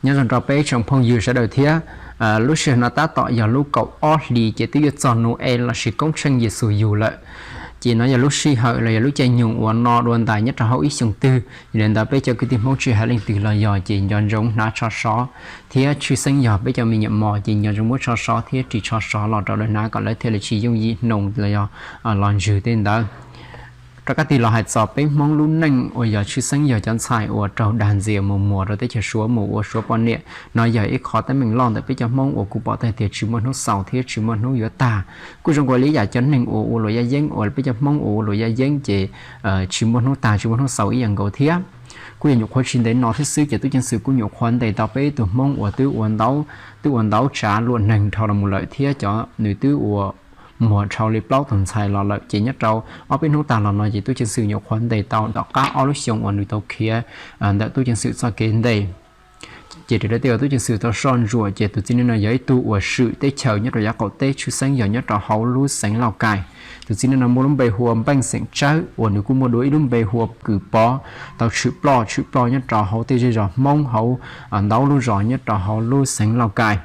Nyob zoo rau peb tsoom phooj ywg sawv daws thiab. Lub sij hawm no tab tom yog lub kaum ob hlis ces twb yuav txog Nau-es lossis koob tsheej Yes Xus yug lawm. Ces no yog lub sij hawm los yog lub caij nyoog uas no dua ntais nyob rau hauv ib xyoo twg, yog li ntawd peb cov kwv tij Hmoob tsis hais leej twg los yog ces nco ntsoov hnav tsho sov, thiab tshwj xeeb yog peb cov me nyuam mos ces nco ntsoov muab tsho sov thiab ris tsho sov los rau lawv hnav kom lawv thiaj li tsis yooj yim hnoos los yog los ntswg tej ntawd. Rov qab tig los hais txog peb Hmoob lub neej uas yog tshwj xeeb yog cov ntxhais uas raug dag ntxias mus muag rau teb chaws Suav mus ua Suav poj niam no yog ib qho teeb meem loj ntawm peb cov Hmoob uas kuv pom tag tias tsis muaj hnub xaus thiab tsis muaj hnub yuav tag. Kuj zoo ua li yam cov neeg uas ua luam yaj yeeb uas peb cov Hmoob uas ua luam yaj yeeb ces tsis muaj hnub tag tsis muaj hnub xaus ib yam nkaus thiab. Kuj yog nyuam qhuav tsis ntev no thiab xwb ces tub ceev xwm kuj nyuam qhuav ntes tau peb ib tug Hmoob uas twb ua ntau, twb ua ntau tsav luam neeg dhau los mus lawm thiab cov nws twb ua muag dhau li plaub tus ntxhais los lawm ces nyob rau ob peb hnub tag los no ces tub ceev xwm nyuam qhuav ntes tau tom qab ob lub xyoo uas nws tau khiav ntawm tub ceev xwm txoj kev ntes. Ces raws li tej uas tub ceev xwm tau soj ntsuam ces tus txiv neej no yog ib tug uas swm teb chaws nyob rau yav qaum teb tshwj xeeb yog nyob rau hauv lub xeev Lauj Kais. Tus txiv neej no muaj lub npe hu ua Npeej xeem Tsawb uas nws kuj muaj dua ib lub npe hu ua Kws Pov, tau tshwm ploj tshwm ploj nyob rau hauv tej zej zos Hmoob hauv ntau lub zos nyob rau hauv lub xeev Lauj Kais.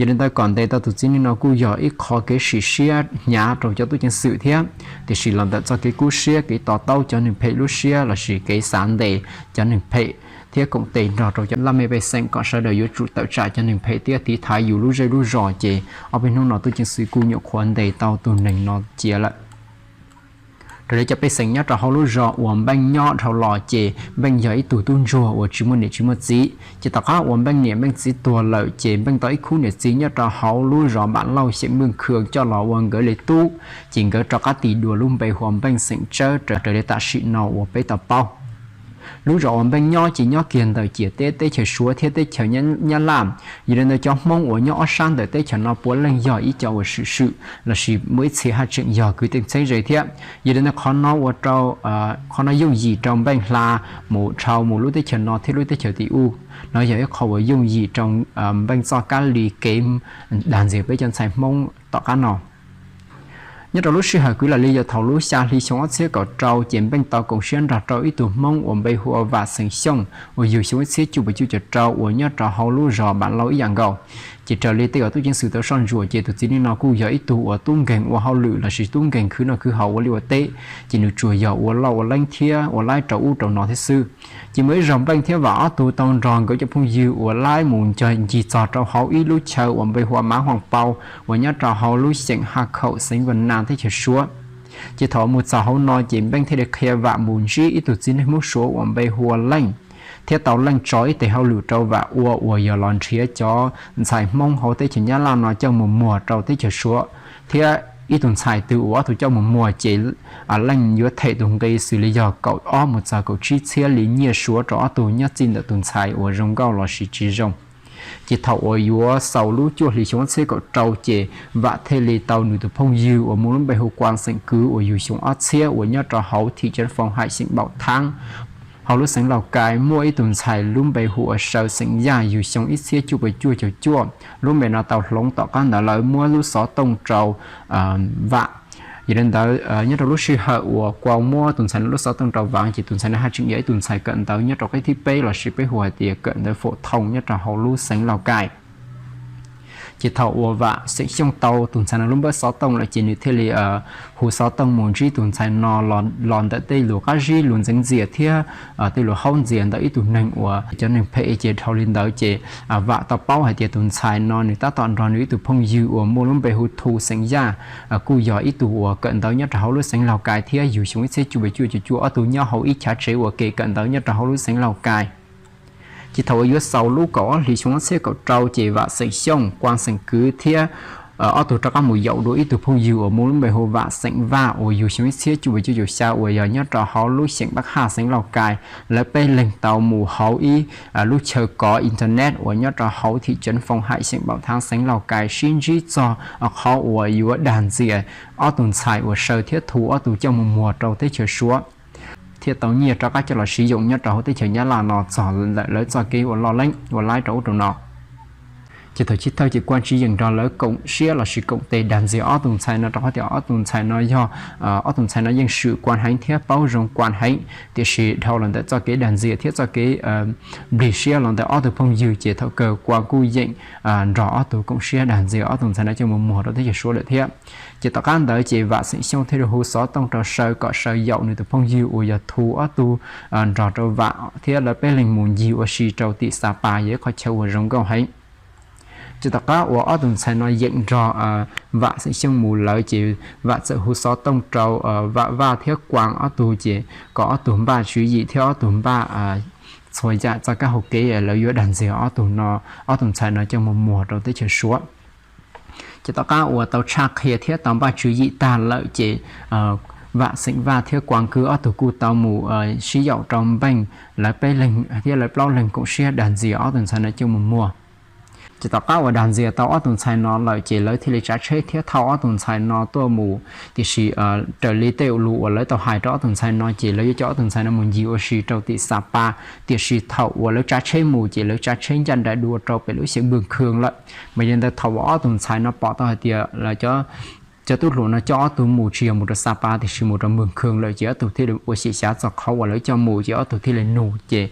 Yog li ntawd kom ntes tau tus txiv neej no kuj yog ib qho kev sim siab hnyav rau cov tub ceev xwm thiab, tiam sis los ntawm txoj kev kub siab kev to taub cov neeg phem lub siab lossis kev xav ntes cov neeg phem thiab koom tes nrog rau cov laj mej pej xeem kom sawv daws yuav tsum tawm tsam cov neeg phem thiab tiv thaiv yus lub zej lub zos ces ob peb hnub no tub ceev xwm kuj nyuam qhuav ntes tau tus neeg no cia lawm. Raws li cov pej xeem nyob rau hauv lub zos uas Npeej nyob dhau los ces Npeej yog ib tug tub ntsuag uas tsis muaj niam tsis muaj txiv ces tom qab uas Npeej niam Npeej txiv tuag lawm ces Npeej tau ib khub niam txiv nyob rau hauv lub zos Npam Lauj xeem Npwj Khw coj los ua nkawd li tub, ces nkawd rov qab tis dua lub npe hu ua Npeej xeem Tsawb raws li tam sim no uas peb tau paub. Lub zos uas Npeej nyob ces nyob kiag ntawm ciam teb teb chaws Suav thiab teb chaws Nyab Laj. Yog li ntawd cov Hmoob uas nyob ob sab ntawm teb chaws no puav leej yog ib co uas swm swm lossis muaj ib txhia haj tseem yog kwv tij txheeb ze thiab. Yog li ntawd qhov no ua rau qhov no yooj yim rau Npeej hla mus dhau mus lub teb chaws no thiab lub teb chaws tim u. No yog ib qho uas yooj yim rau Npeej txoj kab li kev dag ntxias peb cov ntxhais Hmoob tom qab no. Nyob rau lub sij hawm kwv lam li yog thaum lub xya hli xyoo ob txhiab kaum rau ces Npeej tau koom siab nrog rau ib tug Hmoob uas npe hu ua Vam Xeem Xyooj uas yug xyoo ib txhiab cuaj puas cuaj caum rau uas nyob rau hauv lub zos Npam Lauj ib yam nkaus. Ces raws li tej uas tub ceev xwm tau soj ntsuam ces tus txiv neej no kuj yog ib tug uas tub nkeeg ua hauj lwm lossis tub nkeeg khwv noj khwv haus ua liaj ua teb, ces nws tsuas yog ua loj ua leeb thiab ua laib rau ub rau no thiab xwb. Ces muaj ib zaug Npeej thiab Vam ob tug tau nrog nkawd cov phooj ywg uas laib mus ncig txog rau hauv ib lub chaw uas npe hu ua Mav Huaj Pau uas nyob rau hauv lub xeem Haj Khaum xeev Vaj Nas teb chaws Suav. Ces thaum mus txog hauv no ces Npeej thiaj li qhia Vam mus ntsib ib tug txiv neej Hmoob Suav uas npe hu ua Leej, thiab tau Leej tso ib tes hauj lwm rau Vam ua uas yog los nrhiav cov ntxhais Hmoob hauv teb chaws Nyab Laj no coj mus muag rau teb chaws Suav, thiab ib tug ntxhais twg uas ob tug coj mus muag ces Leej yuav them tus nqi xws li yog kaum ob mus txog kaum tsib txhiab li nyiaj Suav rau ob tug nyob txij ntawm tus ntxhais uas zoo nkauj lossis tsis zoo. Ces thaum uas yuav xaus lub cuaj hli xyoo ob txhiab kaum rau ces Vam thiaj li tau nws tus phooj ywg uas muaj lub npe hu Kuas xeem Kwv uas yug xyoo ob txhiab uas nyob rau hauv thim ceev Foom Haim xeem Npaum Thaab, hauv lub xeev Lauj Kais muaj ib tug ntxhais lub npe hu ua Saw xeem Yaj yug xyoo ib txhiab cuaj puas cuaj caum cuaj. Lub npe no tau hloov tom qab ntawd lawv muab lub xov tooj rau Vam. Yog li ntawd nyob rau lub sij hawm uas Kuas muab tus ntxhais no lub xov tooj rau Vam ces tus ntxhais no haj tseem yog ib tug ntxhais kawm ntawv nyob rau qib thib peb lossis peb hu hais tias kawm ntawv phổ thông nyob rau hauv lub xeev Lauj Kais. Ces thaum uas Vam Xeem Xyooj tau tus ntxhais no lub npawb xov tooj lawm ces nws thiaj li hu xov tooj mus ntsib tus ntxhais no los ntawm tej lus qab zib lus ntxeev ntxias thiab tej lus haub ntxias ntawm ib tug neeg uas cov neeg phem ces dhau li ntawd ces Vam tau paub hais tias tus ntxhais no nws tab tom nrog nws ib tug phooj ywg uas muaj lub npe hu Thu xeem Yaj, kuj yog ib tug uas kawm ntawv nyob rau hauv lub xeev Lauj Kais thiab yug xyoo ib txhiab cuaj puas cuaj caum cuaj, ob tug nyob hauv ib chav tsev ua ke kawm ntawv nyob rau hauv lub xeev Lauj Kais. Ces thaum uas yuav xaus lub kaum ob hlis xyoo ob txhiab kaum rau ces Vam Xeem Xyooj, Kuas xeem Kwv thiab ob tug rov qab mus yaum dua ib tug phooj ywg uas muaj lub npe hu Vam Xeem Vaj uas yug xyoo ib txhiab cuaj puas cuaj caum xya uas yog nyob rau hauv lub xeem Paj Haj xeev Lauj Kais. Lawv peb leeg tau mus hauv ib lub chaw kov internet uas nyob rau hauv thim ceev Foom Haim xeem Npaum Thaab xeev Lauj Kais sib ntsib txog qhov uas yuav dag ntxias ob tug ntxhais uas Saw thiab Thu ob tug coj mus muag rau teb chaws Suav, thiaj tau nyiaj rov qab coj los siv yoom nyob rau hauv teb chaws Nyab Laj no txog lawm lawv txoj kev ua loj leeb ua laib rau ub rau no. Ces thaum chiv thawj ces Kuam tsis yeem nrog lawv koom siab lossis koom tes dag ntxias ob tug ntxhais no, rau qhov tias ob tug ntxhais no yog, ob tug ntxhais no yeej swm Kuam heev thiab paub zoo Kuam heev, tiam sis dhau los ntawm txoj kev dag ntxias thiab txoj kev nplig siab los ntawm ob tug phooj ywg ces thaum kawg Kuam kuj yeem nrog ob tug koom siab dag ntxias ob tug ntxhais no coj mus muag rau teb chaws Suav lawm thiab. Ces tom qab ntawd ces Vam Xeem Xyooj thiaj li hu xov tooj rau Saw kom Saw yaum nws tus phooj ywg uas yog Thu ob tug nrog rau Vam thiab lawv peb leeg mus ncig ua si rau tim Xa Pas, yog ib qhov chaw uas zoo nkauj heev. Ces tom qab uas ob tug ntxhais no yeem nrog Vam Xeem Xyooj mus lawm ces Vam txawm hu xov tooj rau Vam Vaj thiab Kuam ob tug ces kom ob tug npaj tswv yim thiab ob tug npaj txhua yam txoj kab hau kev lawv yuav dag ntxias ob tug no, ob tug ntxhais no coj mus muag rau teb chaws Suav. Ces tom qab uas tau tshaj qhia thiab tau npaj tswv yim tag lawm ces Vam Xeem Vaj thiab Kuam Kwv ob tug kuj tau mus sib yaum rau Npeej, lawv peb leeg thiab lawv plaub leeg koom siab dag ntxias ob tug ntxhais no coj mus muag. Ces tom qab uas dag ntxias tau ob tug ntxhais no lawm ces lawv thiaj li tsav tsheb thiab thauj ob tug ntxhais no tuaj mus. Tiam sis raws li tej lus uas lawv tau hais rau ob tug ntxhais no ces lawv yuav coj ob tug ntxhais no mus ncig ua si rau tim Xa Pas, tiam sis thaum uas lawv tsav tsheb mus ces lawv tsav tsheb ncaj nraim dua rau pem lub xeev Npwj Khwm lawm. Mas yog li ntawd thaum uas ob tug ntxhais no pom tau hais tias cov tub hluas no coj ob tug mus tsis yog mus rau Xa Pas tiam sis mus rau Npwg Khwm lawm ces ob tug thiaj li ua xyem xyav txog qhov uas lawv coj mus ces ob tug thiaj li nug ces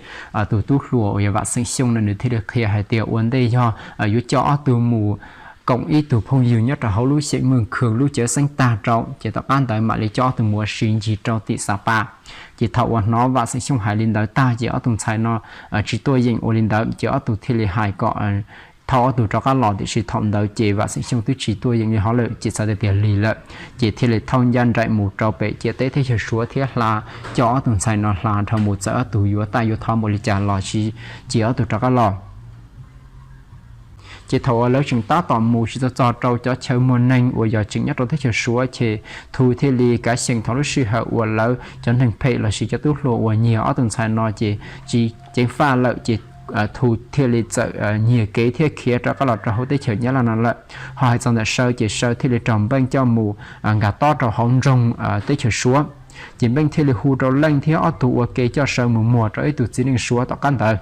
tus tub hluas uas yog Vam Xeem Xyooj no nws thiaj li qhia hais tias ua ntej yog yuav coj ob tug mus koom ib tug phooj ywg nyob rau hauv lub xeem Npwg Khwm lub cawv xeeb tag rau ces tom qab ntawd mam li coj ob tug mus ua si ncig rau tim Xa Pas. Ces thaum uas hnov Vam Xeem Xyooj hais li ntawd tag ces ob tug ntxhais no tsis tuaj yeem ua li ntawd ces ob tug thiaj li hais kom thauj ob tug rov qab los, tiam sis thaum ntawd ces Vam Xeem Xyooj twb tsis tuaj yeem li hov lawm ces txhais tau tias lig lawm, ces thiaj li thauj ncaj nraim mus rau pem ciam teb teb chaws Suav thiab hla, coj ob tug ntxhais no hla dhau mus txawm ob tug yuav taj yuav thov npaum li cas los tsis cia ob tug rov qab los. Ces thaum uas lawv tseem tab tom mus tsis txog txog rau cov chaw muag neeg uas yog tseem nyob rau teb chaws Suav ces Thu thiaj li kav xyeem thaum lub sij hawm uas lawv cov neeg phem lossis cov tub hluas uas nyiag ob tug ntxhais no ces tsis ceev faj lawm ces Thu thiaj li txawm nyiag kev thiab khiav rov qab los rau hauv teb chaws Nyab Laj no lawm. Ho hais txog ntawm Saw ces Saw thiaj li raug Npeej coj mus nkag tob rau hauv nroog teb chaws Suav. Ces Npeej thiaj li hu rau Leej thiab ob tug ua ke coj Saw mus muag rau ib tug txiv neej Suav tom qab ntawd.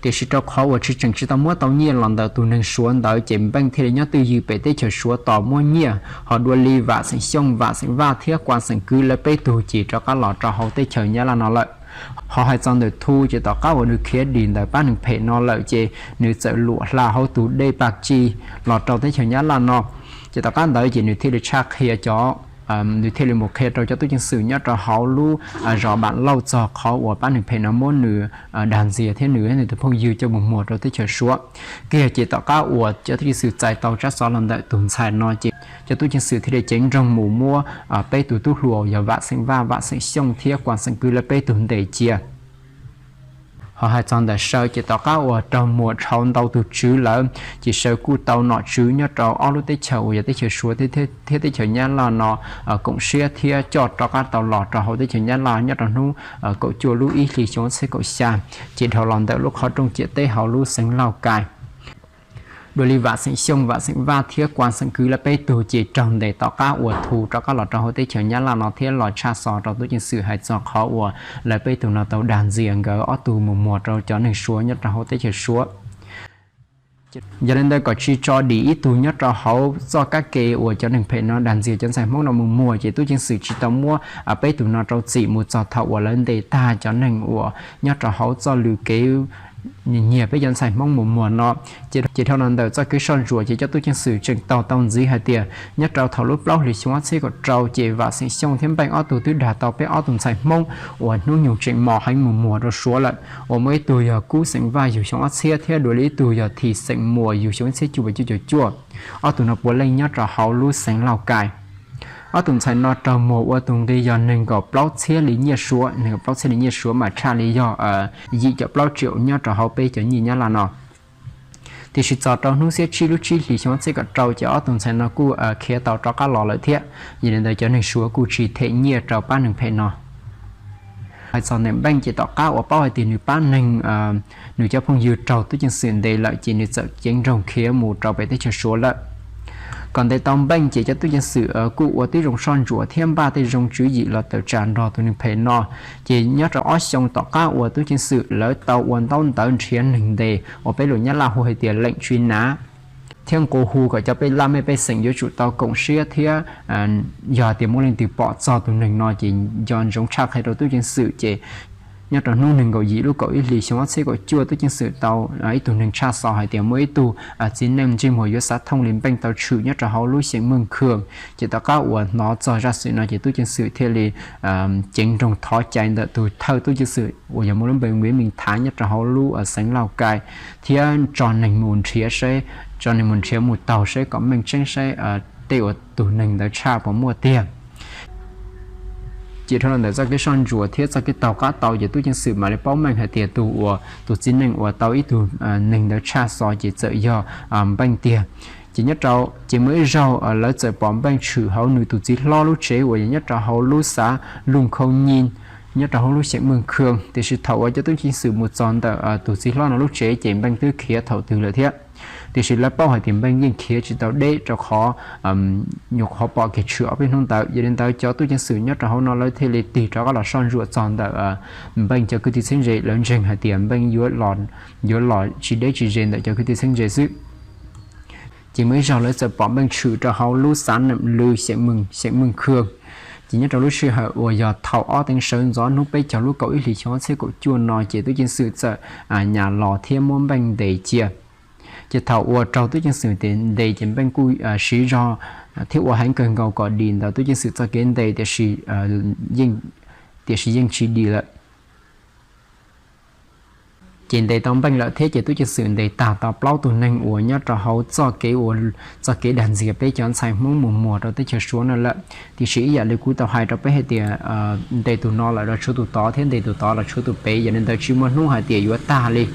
Tiam sis rau qhov uas tsis tseem tsis tau muab tau nyiaj los ntawm tus neeg Suav ntawd ces Npeej thiaj li nyob twj ywm pem teb chaws Suav tos muab nyiaj, ho dua li Vam Xeem Xyooj, Vam Xeem Vaj thiab Kuam Xeem Kwv lawv peb tug ces rov qab los rau hauv teb chaws Nyab Laj no lawm. Ho hais txog ntawm Thu ces tom qab uas nws khiav dim ntawm pab neeg phem no lawm ces nws txawm luam hla hauv tus dej Paj Ci los rau teb chaws Nyab Laj no. Ces tom qab ntawd ces nws thiaj li tshaj qhia cov nws thiaj li mus qhia rau cov tub ceev xwm nyob rau hauv lub zos Npam Lauj txog qhov uas pab neeg phem no muab nws dag ntxias thiab nws thiab nws tus phooj ywg coj mus muag rau teb chaws Suav. Kiag ces tom qab uas cov tub ceev xwm txais tau tsab xov los ntawm tus ntxhais no ces cov tub ceev xwm thiaj li ceev nroog mus muab peb tus tub hluas yog Vam Xeem Vaj, Vam Xeem Xyooj thiab Kuam Xeem Kwv lawv peb tug ntes cia. Ho hais txog ntawm Saw ces tom qab uas raug muag dhau ntau tus tswv lawm ces Saw kuj tau nom tswv nyob rau ob lub teb chaws uas yog teb chaws Suav thiab teb chaws Nyab Laj no koom siab thiab coj rov qab tau los rau hauv teb chaws Nyab Laj nyob rau hnub kaum cuaj lub ib hlis xyoo ob txhiab kaum xya, ces dhau los ntawm lub qhov rooj ciam teb hauv lub xeev Lauj Kai. Dua li Vam Xeem Xyooj, Vam Xeem Vaj thiab Kuam Xeem Kwv lawv peb tug ces raug ntes tom qab uas Thu rov qab los rau hauv teb chaws Nyab Laj no thiab los tshaj xov rau tub ceev xwm hais txog qhov uas lawv peb tug no tau dag ntxias nkawd ob tug mus muag rau cov neeg Suav nyob rau hauv teb chaws Suav. Yog li ntawd kom tsis tso dim ib tug nyob rau hauv txoj kab ke uas cov neeg phem no dag ntxias cov ntxhais Hmoob no mus muag ces tub ceev xwm tsis tau muab peb tug no rau txim mus txog thaum uas lawv ntes tag cov neeg uas nyob rau hauv txoj lw kev nyiag peb cov ntxhais Hmoob mus muag no. Ces dhau los ntawm txoj kev soj ntsuam ces cov tub ceev xwm tseem taug tau ntxiv hais tias nyob rau thaum lub plaub hlis xyoo ob txhiab kaum rau ces Vam Xeem Xyooj thiab Npeej ob tug twb dag tau peb ob tug ntxhais Hmoob uas hnub nyoog tseem mos heev mus muag rau Suav lawm, uas muaj ib tug yog Kub Xeem Vaj yug xyoo ob txhiab thiab dua li ib tug yog Thim Xeem Muas yug xyoo ib txhiab cuaj puas cuaj caum cuaj. Ob tug no puav leej nyob rau hauv lub xeev Lauj Kai. Ob tug ntxhais no raug muag ua tus nqi yog nees nkaum plaub txhiab li nyiaj Suav, nees nkaum plaub txhiab li nyiaj Suav mas tshaj li yog yim caum plaub triệu nyob rau hauv peb cov nyiaj Nyab Laj no. Tiam sis txog rau hnub xiab tsib lub tsib hlis xyoo ob txhiab kaum rau ces ob tug ntxhais no kuj khiav tau rov qab los lawm thiab. Yog li ntawd cov neeg Suav kuj tsis them nyiaj rau pab neeg phem no. Hais txog ntawm Npeej ces tom qab uas paub hais tias nws pab neeg, nws cov phooj ywg raug tub ceev xwm ntes lawm ces nws txawm ceev nroog khiav mus rau pem teb chaws Suav lawm. Kom ntes tau Npeej ces cov tub ceev xwm kuj ua tib zoo soj ntsuam thiab npaj tej zoo tswv yim los tawm tsam nrog tus neeg phem no. Ces nyob rau ob xyoo tom qab uas tub ceev xwm lawv tau ua ntaub ntawv nrhiav neeg ntes uas peb lus Nyab Laj hu hais tias lệnh truy nã thiab nqua hu kom cov pej laj mej pej xeem yuav tsum tau koom siab thiab yog tias muaj leej twg pom txog tus neeg no ces nco ntsoov tshaj qhia rau tub ceev xwm. Ces nyob rau hnub nees nkaum yim lub kaum ib hlis xyoo ob txhiab kaum cuaj tub ceev xwm tau ib tug neeg tshaj xov hais tias muaj ib tug txiv neej ntsej muag yuav xav thooj li Npeej tau tshwm nyob rau hauv lub xeem Meej Khw. Ces tom qab uas hnov txog zaj xwm no ces tub ceev xwm thiaj li ceev nrooj thov cai ntawm tus thawj tub ceev xwm uas yog muaj lub npe Npiv Meej Thav nyob rau hauv lub xeev Lauj Kai thiab tso neeg mus nrhiav saib, tso neeg mus nrhiav mus taug saib kom meej tseeb saib tej uas tus neeg ntawd tshaj puas muaj tiag. Ces dhau los ntawm txoj kev soj ntsuam thiab txoj kev taug qab tau ces tub ceev xwm mam li paub meej hais tias tus uas tus txiv neej uas tau ib tug neeg ntawd tshaj xov ces txawm yog Npeej tiag. Ces nyob rau ces muaj ib zaug lawv txawm pom Npeej tshwm hauv nws tus txiv hlob lub tsev uas yog nyob rau hauv lub xav Lug Khau Nyi nyob rau hauv lub xeem Meej Khw. Tiam sis thaum uas cov tub ceev xwm mus txog ntawm tus txiv hlob no lub tsev ces Npeej twb khiav thaum twg lawm thiab. Tiam sis lawv paub hais tias Npeej yeej khiav tsis tau deb rau qhov nyuam qhuav pom kiag tshwm ob peb hnub ntawd. Yog li ntawd cov tub ceev xwm nyob rau hauv no lawv thiaj li tig rov qab los soj ntsuam txog ntawm Npeej cov kwv tij txheeb ze, lawv ntseeg hais tias Npeej yuav los tsis deb tsis ze ntawm cov kwv tij txheeb ze xwb. Ces muaj ib zaug lawv txawm pom Npeej tshwm rau hauv lub xav Nam Lw, xeem Meej Khw. Ces nyob rau lub sij hawm uas yog thaum ob teev sawv ntxov hnub peb caug lub kaum ib hlis xyoo ob txhiab kaum cuaj no ces tub ceev xwm txawm nyas los thiab muab Npeej ntes cia. Ces thaum uas raug tub ceev xwm ntes ces Npeej kuj siv zog thiab ua heev kawg nkaus kom dim ntawm tub ceev xwm txoj kev ntes, tiam sis tiam sis yeej tsis dim lawm. Ces ntes tau Npeej lawm thiab ces tub ceev xwm ntes tag tau plaub tug neeg uas nyob rau hauv txoj kev ua, txoj kev dag ntxias peb cov ntxhais Hmoob mus muag rau teb chaws Suav no lawm. Tiam sis ib yam li kuv tau hais rau peb hais tias ntes tus no lawm los tshuav tus tod thiab ntes tus tod los tshuav tus ped, yog li ntawd tsis muaj hnub hais tias yuav tag li.